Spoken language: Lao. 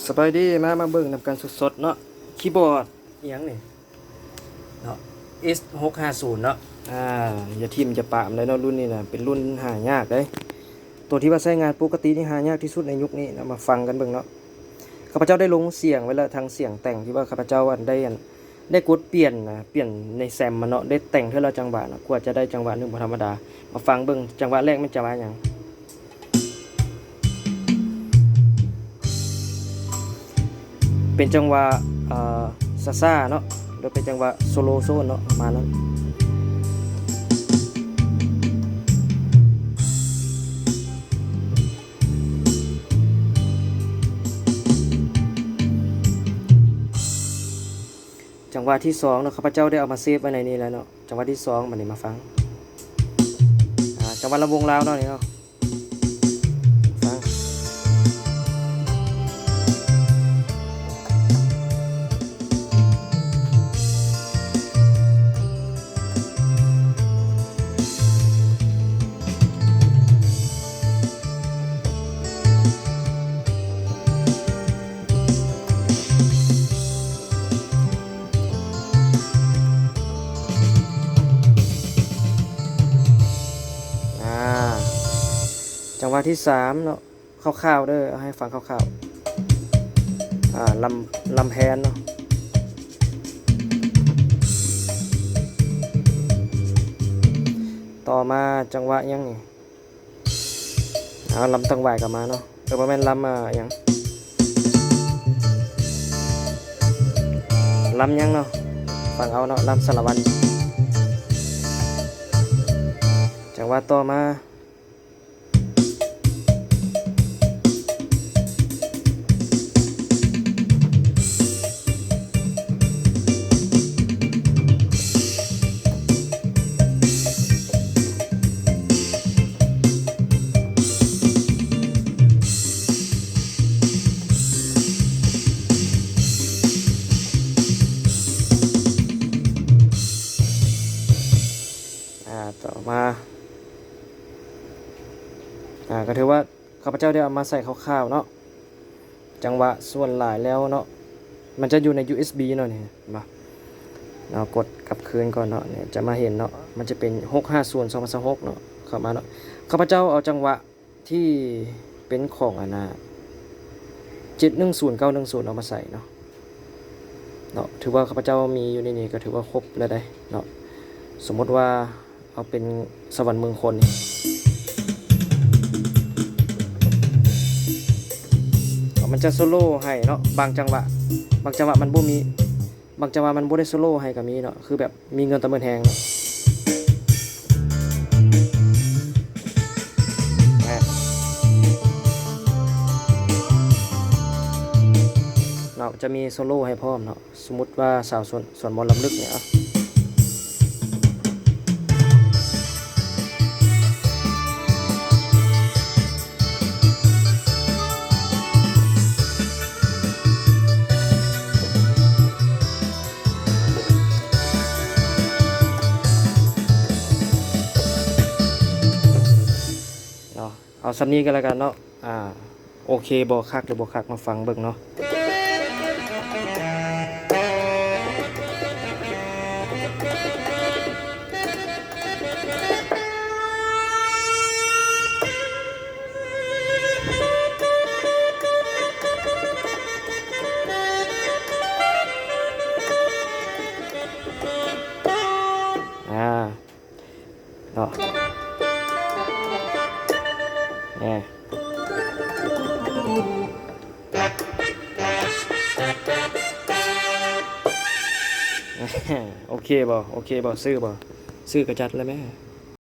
ສະບາຍດີ ມາ ມາເບິ່ງນຳກັນສົດໆເນາະ ຄີບອດອີ່ຫຍັງນີ້ເນາະ ເອສຫົກຫ້າສູນເນາະ. ອ່າ ຢ່າຖິ້ມຢ່າປະມັນເລີຍເນາະ ລຸ້ນນີ້ນະ ເປັນລຸ້ນຫາຍາກເດ້. ໂຕທີ່ວ່າໃຊ້ງານປົກກະຕິນີ້ຫາຍາກທີ່ສຸດໃນຍຸກນີ້ເນາະ. ມາຟັງກັນເບິ່ງເນາະ. ຂ້າພະເຈົ້າໄດ້ລົງສຽງໄວ້ແລ້ວ ທັງສຽງແຕ່ງທີ່ວ່າຂ້າພະເຈົ້າ ອັນ ໄດ້ ອັນ ໄດ້ກົດປ່ຽນນະ ປ່ຽນໃນແຊມມັນເນາະ ໄດ້ແຕ່ງເທື່ອລະຈັງຫວະເນາະ ກວ່າຈະໄດ້ຈັງຫວະໜຶ່ງບໍ່ທຳມະດາ. ມາຟັງເບິ່ງ ຈັງຫວະແລກແມ່ນຈັງຫວະຫຍັງ? ເປັນຈັງຫວະ ເອີ ຊ້າໆເນາະ ຫຼືເປັນຈັງຫວະໂຊໂລໂຊນເນາະ ປະມານນັ້ນ. ຈັງຫວະທີສອງເນາະ ຂ້າພະເຈົ້າໄດ້ເອົາມາເຊບໄວ້ໃນນີ້ແລ້ວເນາະ. ຈັງຫວະທີສອງ ບາດນີ້ມາຟັງ ອ່າ ຈັງຫວະລຳວົງລາວເນາະ ນີ້ເນາະ ຟັງ. ອ່າ ຈັງຫວະທີສາມເນາະ ຄ່າວໆເດີ ເອົາໃຫ້ຟັງຄ່າວໆ. ອ່າ ລຳ ລຳແພນເນາະ. ຕໍ່ມາຈັງຫວະຫຍັງນີ້? ເອົາ ລຳຕັງຫວາຍກໍມາເນາະ. ເອີ ບໍ່ແມ່ນ ລຳ ອ່າ ຫຍັງ ລຳຫຍັງເນາະ ຟັງເອົາເນາະ ລຳສາລະວັນ. ຈັງຫວະຕໍ່ມາ ອ່າ ຕໍ່ມາ ອ່າ ກໍຖືວ່າ ຂ້າພະເຈົ້າໄດ້ເອົາມາໃສ່ຄ່າວໆເນາະ ຈັງຫວະສ່ວນຫຼາຍແລ້ວເນາະ ມັນຈະຢູ່ໃນ ຢູເອສບີ ເນາະ ນີ້ ເຫັນບໍ່ເນາະ. ກົດກັບຄືນກ່ອນເນາະ ນີ້ຈະມາເຫັນເນາະ ມັນຈະເປັນ ຫົກຫ້າສູນ ສອງພັນຊາວຫົກເນາະ ເຂົ້າມາເນາະ. ຂ້າພະເຈົ້າເອົາຈັງຫວະທີ່ເປັນຂອງ ອັນນ່າ ເຈັດໜຶ່ງສູນ ເກົ້າໜຶ່ງສູນ ເອົາມາໃສ່ເນາະ ເນາະ ຖືວ່າຂ້າພະເຈົ້າມີຢູ່ໃນນີ້ກໍຖືວ່າຄົບແລ້ວເດ້ເນາະ. ສົມມຸດວ່າ ເອົາເປັນສະຫວັນເມືອງຄົນນີ້ ມັນຈະໂຊໂລໃຫ້ເນາະ ບາງຈັງຫວະ ບາງຈັງຫວະມັນບໍ່ມີ ບາງຈັງຫວະມັນບໍ່ໄດ້ໂຊໂລໃຫ້ກໍມີເນາະ ຄືແບບມີເງິນຕາໝືດແຮງເນາະ. ອ່າ ເນາະ ຈະມີໂຊໂລໃຫ້ພ້ອມເນາະ. ສົມມຸດວ່າສາວສວນ ສວນໝໍລຳລຶກນີ້ ເອົາ ເນາະ ເອົາສ່ຳນີ້ກໍແລ້ວກັນເນາະ. ອ່າ ໂອເຄບໍ່ ຄັກຫຼືບໍ່ຄັກ ມາຟັງເບິ່ງເນາະ. ອ່າ ເນາະ ແນ່ ໂອເຄບໍ່? ໂອເຄບໍ່? ຊື້ບໍ່? ຊື້ກໍຈັດແລ້ວແມ້.